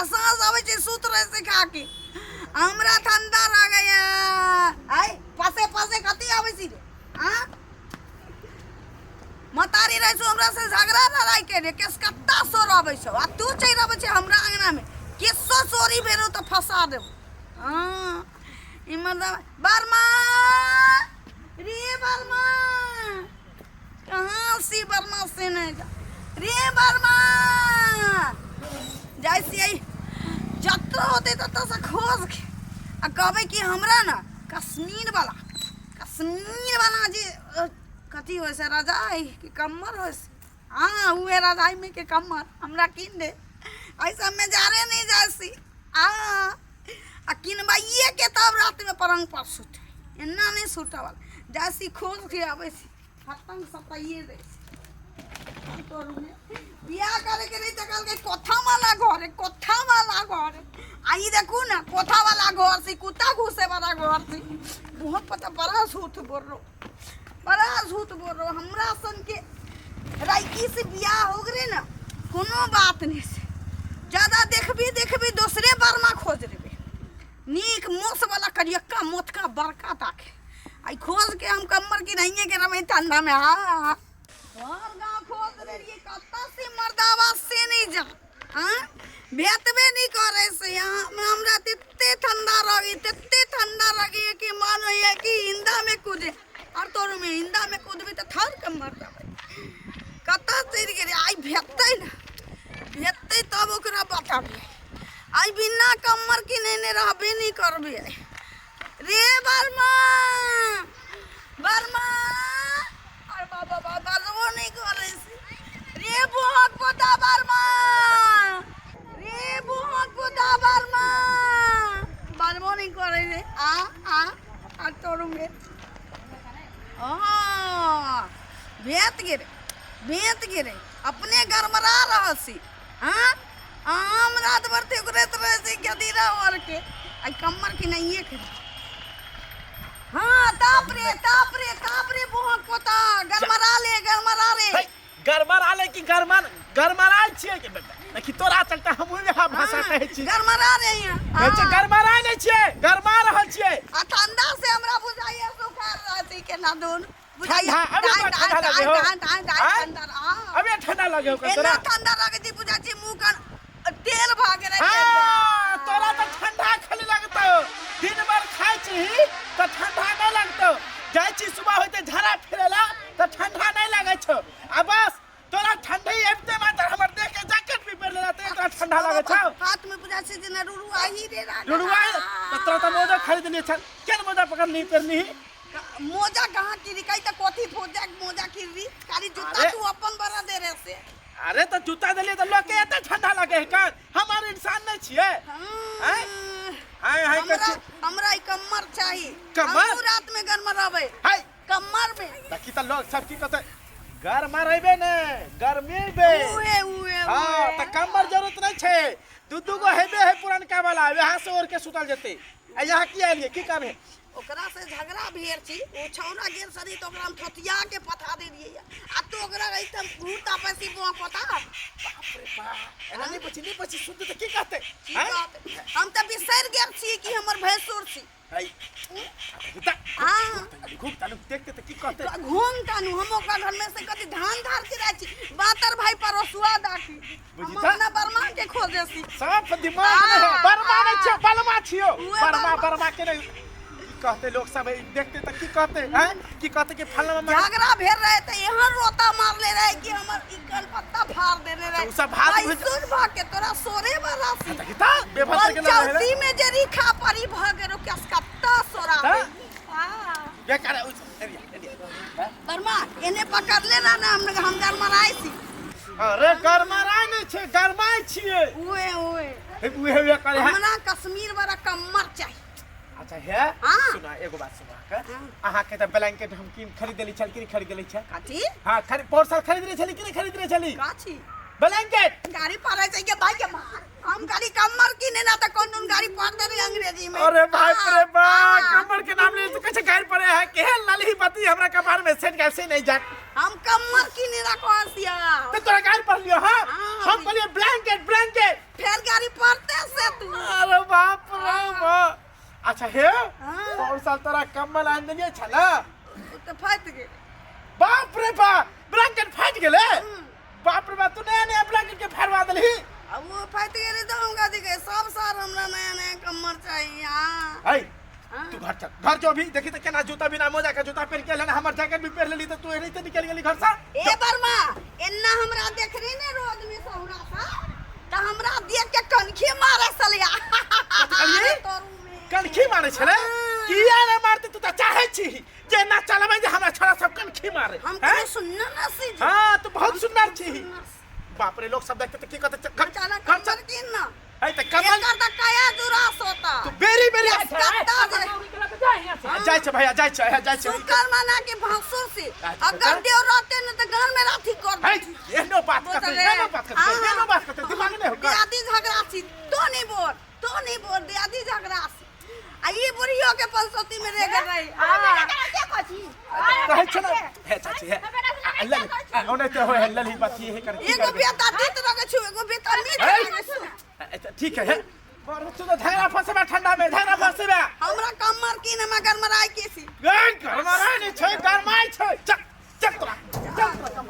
आ साँझ आबै छै सुत रहै छै खा के। हमरा ठंडा लगैया। आइ पासे पासे कथी आबै छी रे? हाँ, मतारी रहै छौ हमरा से झगड़ा लड़ाई के रे, केस कत्ता सोर आबै छौ आ तू चलि आबै छै हमरा अंगना में। केसो चोरी भेल तऽ फंसा देबो। हाँ, इमर बर्मा रे, बर्मा कहाँ सी? बर्मा से नहीं जा रे बर्मा, जाइ छियै जतऽ होतै ततऽ से खोज के आ कहबै कि हमरा ने कश्मीर वाला, कश्मीर वाला जे कथी होइ छै, रजाइ कि कम्बल होइ छै? हाँ, उहे रजाइ में के कम्बल हमरा कीन दे। एहि सबमे जाड़े नहि जाइ छी। आ आ किनबाइए के तब रातिमे पलंग पर सुतबै, एना नहि सुतब। जाइ छी खोज के आबै छी, खतम सताइए दै छै। की करू गे? बियाह करे के रही तऽ कहलकै कोठा वाला घर है, कोठा वाला घर है। आ ई देखू ने, कोठा वाला घर से कुत्ता घुसे वाला घर से। बहुत पता, बड़ा झूठ बोल रहो, बड़ा झूठ बोल रहो। हमरा सन के राइकी से बियाह हो गेलै ने, कोनो बात नहीं से। ज्यादा देखबी देखबी दोसरे बरमा खोज लेबै, नीक मोस वाला, करियक्का मोटका बड़का ताके। आई खोज के हम कम्मर की नहीं के रमे ठंडा में। हाँ, घर गाँव खोज रहे रहिए, कत्ता से मर्दावा से नहीं जा। हाँ, भेटबे नहीं करे से। यहाँ हमरा तते ठंडा रही, तते ठंडा रही कि मन होइए कि हिंदा में कूदे। और तोर में हिंदा में कूदबी तऽ थर के मर जाबै। कतऽ चलि गेलै? आइ भेटतै ने, भेटतै तब ओकरा बताबै। आइ बिना कम्मर किनेने रहबे नहि करबै। रे बर्मा, बर्मा, अरे बाबा बाबा, बजबो नहि करै छै। रे बुहक पोता बर्मा, रे बुहक पोता बर्मा, बजबो नहि करै रे। आ आ आ तोरूमे भेट गेलै, भेट गेलै। अपने गड़बड़ा रहल छी। हाँ, हम रात भर ठुकरैत रहै छी गदीरा ओर के। आई कम्मर की नहीं के। हाँ, ताप रे, ताप रे, ताप रे, बुहक पोता, गड़बड़ा ले, गड़बड़ा ले। हे, गड़बड़ा ले कि गड़बड़ गड़बड़ाइ छियै कि? देखी, तोरा चलते हमहूँ वएह भाषा कहै छी। गड़बड़ा रे यहाँ। कहै छै गड़बड़ाइ नहि छियै, गरमा रहल छियै। आ ठंडा से हमरा बुझाइए सुखार रहै छी केना दून बुझाइए। ठंडा, अबे तोरा ठंडा लगे हो? आँय? ठंडा, हाँ। अबे ठंडा लगे हो एना तोरा? ठंडा लगे छी, बुझाइ छी मुँह कान तेल भऽ गेलै। हाँ, तोरा तऽ ठंडा खाली लगतौ। दिन भर खाइ छी तऽ ठंडा नहि लगतौ। जाइ छी सुबह होइते झाड़ा फिरै ला तऽ ठंडा नहि लगै छौ। आ बस तोरा ठंडी आबिते मात्र हमर देह के जैकेट भी पहिर लेला तऽ तोरा ठंडा लगै छौ। हाथ में बुझाइ छै जेना रुरुआ ही रे राजा। रुरुआ तऽ तोरा तऽ मोजा खरीदने छल, केन मोजा पकड़ली पेरली? मोजा कहाँ किरी कही तऽ कथी फोजा मोजा किरी? खाली जूता। अरे। तू अपन बड़ा दे रहे से। अरे तऽ जूता देलियै तऽ लोक के एते ठंडा लगे है कान? हम आर इंसान नहि छियै? आँय? हाय हाय। हमरा कथी? हमरा ई कम्मर चाही। कम्मर? हमहूँ रात में गरमराबै। हाय। कम्मर में। देखी तऽ लोग सब की कहतै, गरमा रहबे ने गर्मीबे। उहे उहे। हाँ। उहे। तऽ कम्मर जरूरत नहि छै, दू दू गो हेबे है पुरनका वाला, वएह से ओढ़ के सुतल जेतै। आ यहाँ की एलियै, की काम है? ओकरा से झगड़ा भेल छी। ओ छौड़ा गेल सरी तऽ ओकरा हम थोतिया के पठा देलियै। आ तू ओकरा रही तऽ घूर तापै छी बुआ पोता। बाप रे बाप, एना नहि बची, नहि बची, सुनतै तऽ की कहतै? की आँय? कहतै? हम तऽ बिसरि गेल छी कि हमर भैंसुर छी। है, तऽ हाँ। घूम तानू, देखते तऽ की कहतै? घूम तानू, हम ओकरा घर में से कथी धान धार के जाइ छी। बातर भाई परोसुआ दाखी हम बुझी तऽ? अपना बर्मा के खोजे छी। साफ दिमाग नहि है। आ, बर्मा नहि आ। छियो, बलमा छियो। उहे बर्मा। बर्मा। बर्मा के नहि, की कहते लोग सब देखते तऽ की कहते हैं? की कहते कि फलाना झगड़ा भेल रहे तऽ एहन रोता मारले रहे कि हमर ई कनपत्ता फाड़ देने रहे। उ सब भात भैंसुर भऽ के तोरा सोरे वाला सी। देखी तऽ बेभद्र के नाम रहै। पंचौती में जे रिखा परी भऽ गेल, केसकत्ता सोरा। तऽ? हाँ। बेकार है, एरिया एरिया। बर्मा एने पकड़ले ना ना, हम गरमराइ छी। अरे गरमराइ नहि छै, गरमाइ छियै। उहे उहे। हे, उहे उहे करे है। हमरा कश्मीर वाला कम्मर चाही। अच्छा हे। हाँ। सुना, एगो बात सुना के। हाँ। अहाँके तऽ ब्लैंकेट हम कीन खरीदली छल कि नहि खरीदली छल? कथी? हाँ, खरीद पौर साल खरीदले छली कि नहि खरीदले छली? कथी? ब्लैंकेट। गाड़ी पड़े छै के भाई के मार, हम गाड़ी कम्मर किने ना तऽ कोन दुन गाड़ी पड़ दे अंग्रेजी में। अरे भाई रे बा। हाँ। कमर के नाम ले तो कैसे गाड़ पड़े है? केहन लाली पति हमरा कपार में सेट गैल से नहीं जा। हम कम्मर किने ना कहसिया। तो तोरा गाड़ पड़ लियो? हां। हाँ। हम कहलिए ब्लैंकेट, ब्लैंकेट। फेर गाड़ी पड़ते तू। अरे बाप रे बाप। अच्छा हे, हाँ। और साल तोरा कम्बल आन देलियै छला? ओ तऽ फाटि गेल। बाप रे बाप, ब्लैंकेट फाटि गेलै? बाप रे बाप, तू नया नया ब्लैंकेट के फाड़वा देलही। आ ओ फाटि गेलै तऽ हम कथी कही, सब साल हमरा नया नया कम्बल चाही। हाँ। है, हाँ। तू घर चल, घर जो अभी। देखी तऽ केना जूता बिना मोजा के जूता पहिर के एलै, हमर जैकेट भी पहिर लेली, तऽ तू एनाहिते निकलि गेली घर से। ए बर्मा, एन्ना हमरा देख रही ने रोड में सहुरा सा, तऽ हमरा देख के कनखी मारे सलिया। कहलियै? तोरू में। कनखी मारे छलै? हाँ। किया ने मारते? तू तऽ चाहै छी जे ना चलबै जे हमरा छोरा सब कनखी मारे। हम हैं? कोनो सुनना ना सी जी। हाँ, तू बहुत सुंदर छी। सुन्नर छी। बाप रे, लोग सब देखते तऽ की कहते? घर अचानक घर चल। कमर की ना। है तऽ कमल एकर तऽ कया जुरा सोता। तू बेरी बेरी कत्ता जे जाइ छै भैया, जाइ छै, जाइ छै। शुक्र मना के भसुर से अच्छा, अगर तऽ? देव रहते न तऽ घर में राथी कर है, देती। एहनो बात करते, बोतले। एहनो बात करते, हाँ। एहनो बात करते, दिमाग नहीं होगा। दियादी झगड़ा छी, तो नहीं बोल, तो नहीं बोल, दियादी झगड़ा छी। आ ई बुढ़ियो के पंसोती में रे गेल रही। हाँ। कहै छै ने हे चाची, हे लली ओनाहिते होय है लली, बात ये कर की एगो करबै? बेटा दीत रगे छु, एगो बेटा मीत है? रगे छु। अच्छा ठीक है, हे बड़ तू तो झगड़ा फंसेबा, ठंडा में झगड़ा फंसेबा। हमरा कमर की न मगर मराई के सी। गन गरमाय नहि छै, गरमाय छै। चल चल तोरा, चल तोरा कमर।